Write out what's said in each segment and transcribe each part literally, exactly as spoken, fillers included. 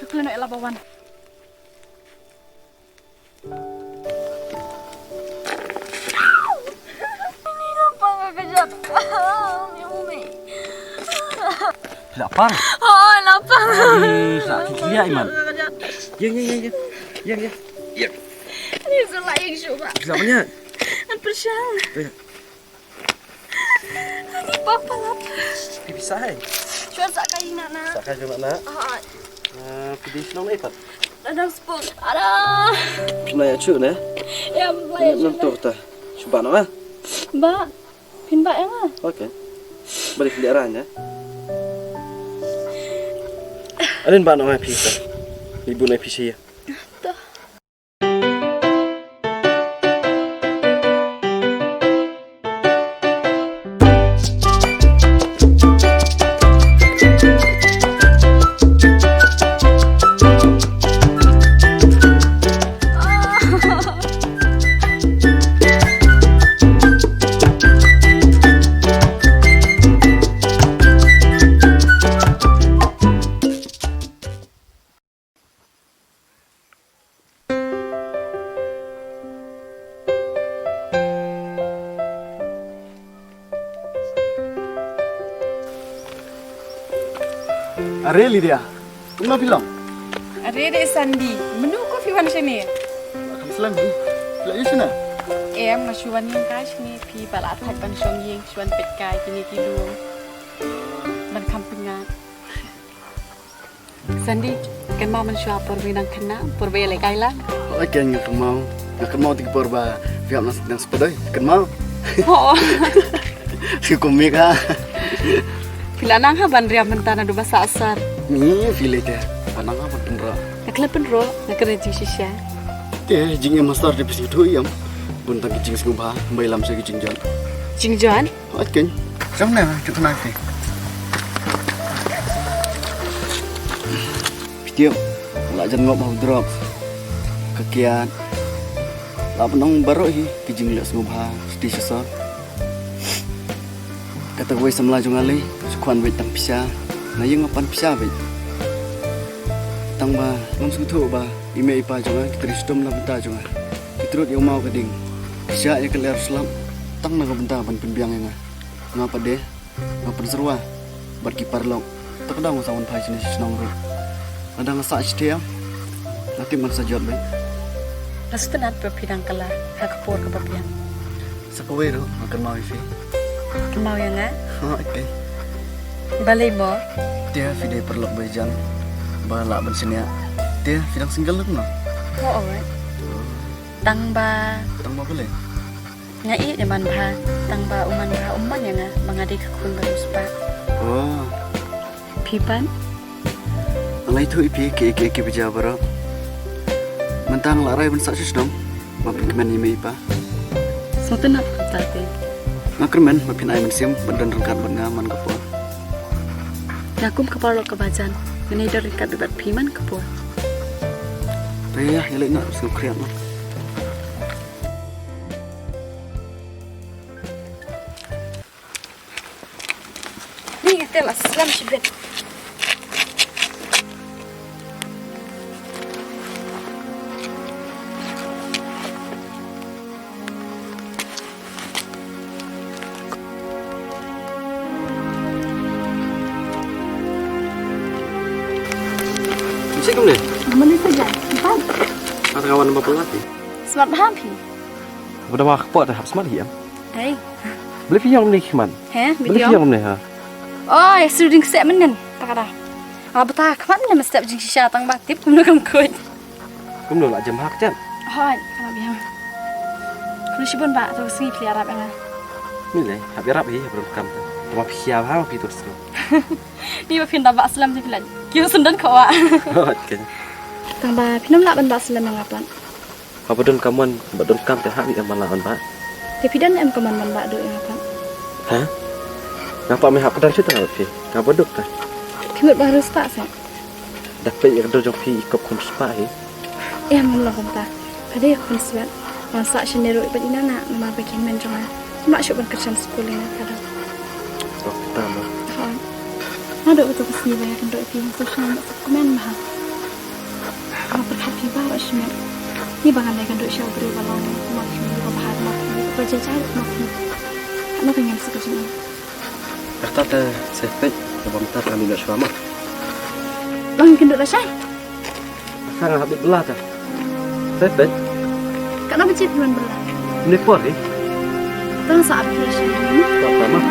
Khlem ïa la ba wan. Ini apa nggak kejap? Ya, Umi. Lapar. Oh, lapar. Ih, sa cuci dia, Iman. Yang, yang, yang, yang. Yang, yang. Yang. Ini salah yang coba. Kenapa nya? Apa siang? Tuh, ya. Ani papa lapar. Phi pisa hai. Shuwa sa kai na na. Sa kai jong na na. Ah. Ah, phi dei shnong na i pat? Dadang sepul. Ada. Phi la ïa chu ne? Ya, phi la ïa chu. Nam tu ta. Shu ba na ma? Ba. Phin ba ïa nga. Okay. Balik dia ran ya. Anin ba na ma phi ta. Ibu na phi sia. Ta. Are Lydia, kumno phi long? Are de Sandy, mynno ko phi wan shane? Kam slem hi, phi la ïa shane? Em, nga shu wan ïing kai shane, phi ba la thait ban shong ïing, shu wan peit kai kine ki lum. Ban kham pyngat. Sandy, kynmaw mynshuwa por ba ngi dang khynnah, por ba ïalehkai lang. Hooid keiñ nga kynmaw. Nga kynmaw te ki por ba phi hap nang sdang spadoi. Kynmaw. Hooid. Phi kum mik ha. Phi la nang ha ban riam mynta naduh ba sah sar. Ni phi lei te. Ba nang ha ban pynroh. Nga khlem pynroh, nga kren jingshisha. Te jingim ha sor te phi sngewthuh ïa em. Bun tang ki jingsngewbha, bai lam sha ki jingjot. Jingjot? Hooid keiñ. Jong na, jong na phi. Phi tip, la jan ngop ha u drop. Ka kiad. La pynong baroh hi ki jingleh sngewbha, shisha shisha. Kata kawei samla jong nga lei, shu kwah beit tang pisa. Na ïing nga pan pisa beit. Tang ba ngam sngewthuh ba i mei i pa jong nga ki trei shitom na bynta jong nga. Ki trud ïa u maw ka ding. Ki shah ïa ka lyer slap tang na ka bynta ban pynbiang ïa nga. Nga pat de, nga pynsyrwa bad ki paralok. Te ka daw nga sa wan phai shane sha shnong ruh. Lada nga sah shi thiang, nga tip ngan sa jot beit. Nga sngewtynnat ba phi dang kylla ha ka por kaba biang. Sa kawei ruh nga kynmaw ïa phi. Kynmaw ïa nga? Hooid. Balei mo? Te phi dei paralok ba ïajan ba lah ban shaniah. Te phi dang single ne kumno? Hooid. Tang ba, tang ba balei? Nga ïeit ïa u manbha, tang ba u manbha um mon ïa nga ba nga dei ka khun ba riewspah. Oh. Phi pat? Nga la ïathuh ïa phi kiei kiei kiba jia baroh. Mynta nga la rai ban sah sha shnong ban pynkmen ïa i mei i pa. Sngewtynnat kumta te. Nga kyrmen ba phin ai mynsiem ban don ryngkat bad nga man ka por. Nga kum ka paralok kaba jan, ngan ïai don ryngkat bad phi man ka por. Te ïa, ïa leit noh, sngewkhriat noh. Ni ka tela slem shibit. Mesti kumne? Mana tu jan? Empat. Kata kawan ba pelat ni. Smat dah phi. Ba da ba ka pot hap smat hi em. Ei. Balei phi ïong kumne khmat? He, balei phi ïong kumne ha? Oi, shu ding seh mynnin. Ta ka da. Ala bata khmat mynnin, mestep jingshisha tang ba tip kumno kam khuid. Kumno, la jem ha ka jan? Hooid, la biang. Kumno shibun ba, to sngi phi ïarap ïa nga. Ni lei, hap ïarap hi, hap donkam te. Tang ba phi ïa ba ha phi to sngi. Ni ba phin da ba slem te phi la kiew syndon khawa. Hooid keiñ. Tang ba phin ym lah ban ba slem ïa nga pat. Haba donkam wan, ba donkam te hap ïa em ban lah ban ba. Te phi don em ka mon ban ba duh ïa nga pat? Ha? Nga pat me hap ka dang shu tang phi. Nga ba duk ta. Phi mut ba riewspah sa. Da peit ïa ka dur jong phi i kop khun spah hi. Em, ngam long kumta. Ka dei ka khun swet. Ngan sah shane ruh bad i Nana namar ba ki hynmen jong nga. Ngam lah shuh ban kyrshan skul ïa nga ka dei. Oh, kumta mo. Hooid. Naduh kato ka sngi ba ïakynduh ïa phi ngam sngewsih ban sah kmen bha. Nga pyrkhat phi baroh shimet. Ngi ba ngan leit kynduh sha u briew ba long ma phi, ba bha ma phi, ba jai jai ma phi. Hano ka ngam suk ka jingim. Kata te se peit, ba mynta ka mih noh shuwa ma. Ba ngan kynduh lashai. Sa nga hap bit bylla ta. Peit, peit. Katno baje phi wan bylla? Une por hi. Tang sa ap phi shi. Ta ta ma.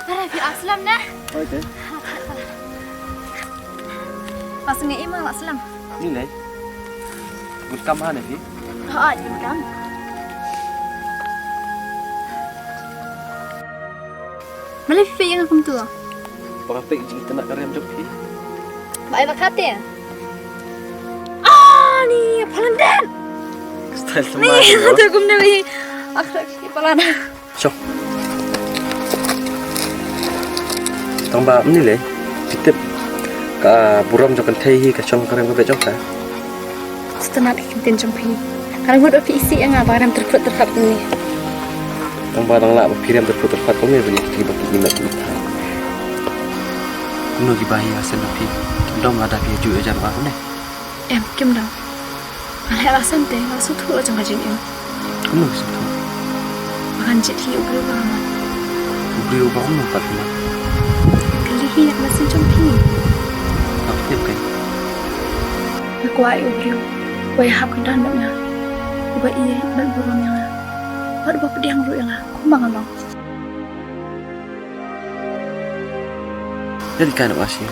Para phi ap slem ne? Oi te. Pas ngi ima la slem. Ni lei. Good kam ha ne phi? Ha, good kam. Malei phi ïa nga kumtu? Ba nga peit jingïatynnat ka rem jong phi. Ba ai ba kate. Ah, ni palan den. Style ni, tama tu kumne wi. Akhra ki palan. Shong. Tang ba mini le, phi tip ka burom jong ka kynthei hi ka shong ka rem ka beit jong ka. Sngewtynnat ki ktien jong phi. Ka rem ba phi isih ïa nga ba nga rem tyrphut tyrphat kumne. Tang ba dang lah ba phi rem tyrphut tyrphat kumne ban ïa ki ba ki imat ki imat. Kumno ki ba hi ha sien ba phi. Kim dom lada phi ju ïa jan ba kumne. Em, kim dang. Nga leh la shen te, nga sngewthuh la jong ka jingim. Kumno ka sngewthuh? Ba ngan jied hi u briew ba nga mat. U briew ba kumno pat ka mat? Kylli hi ïa ka mynsiem jong phi. Nga tip kein. Nga kwah ïa u briew uba ïahap kyrdan bad nga. Uba ïeit bad burom ïa nga. Bad uba pdiang ruh ïa nga kumba nga long. Dei ka na ba shi.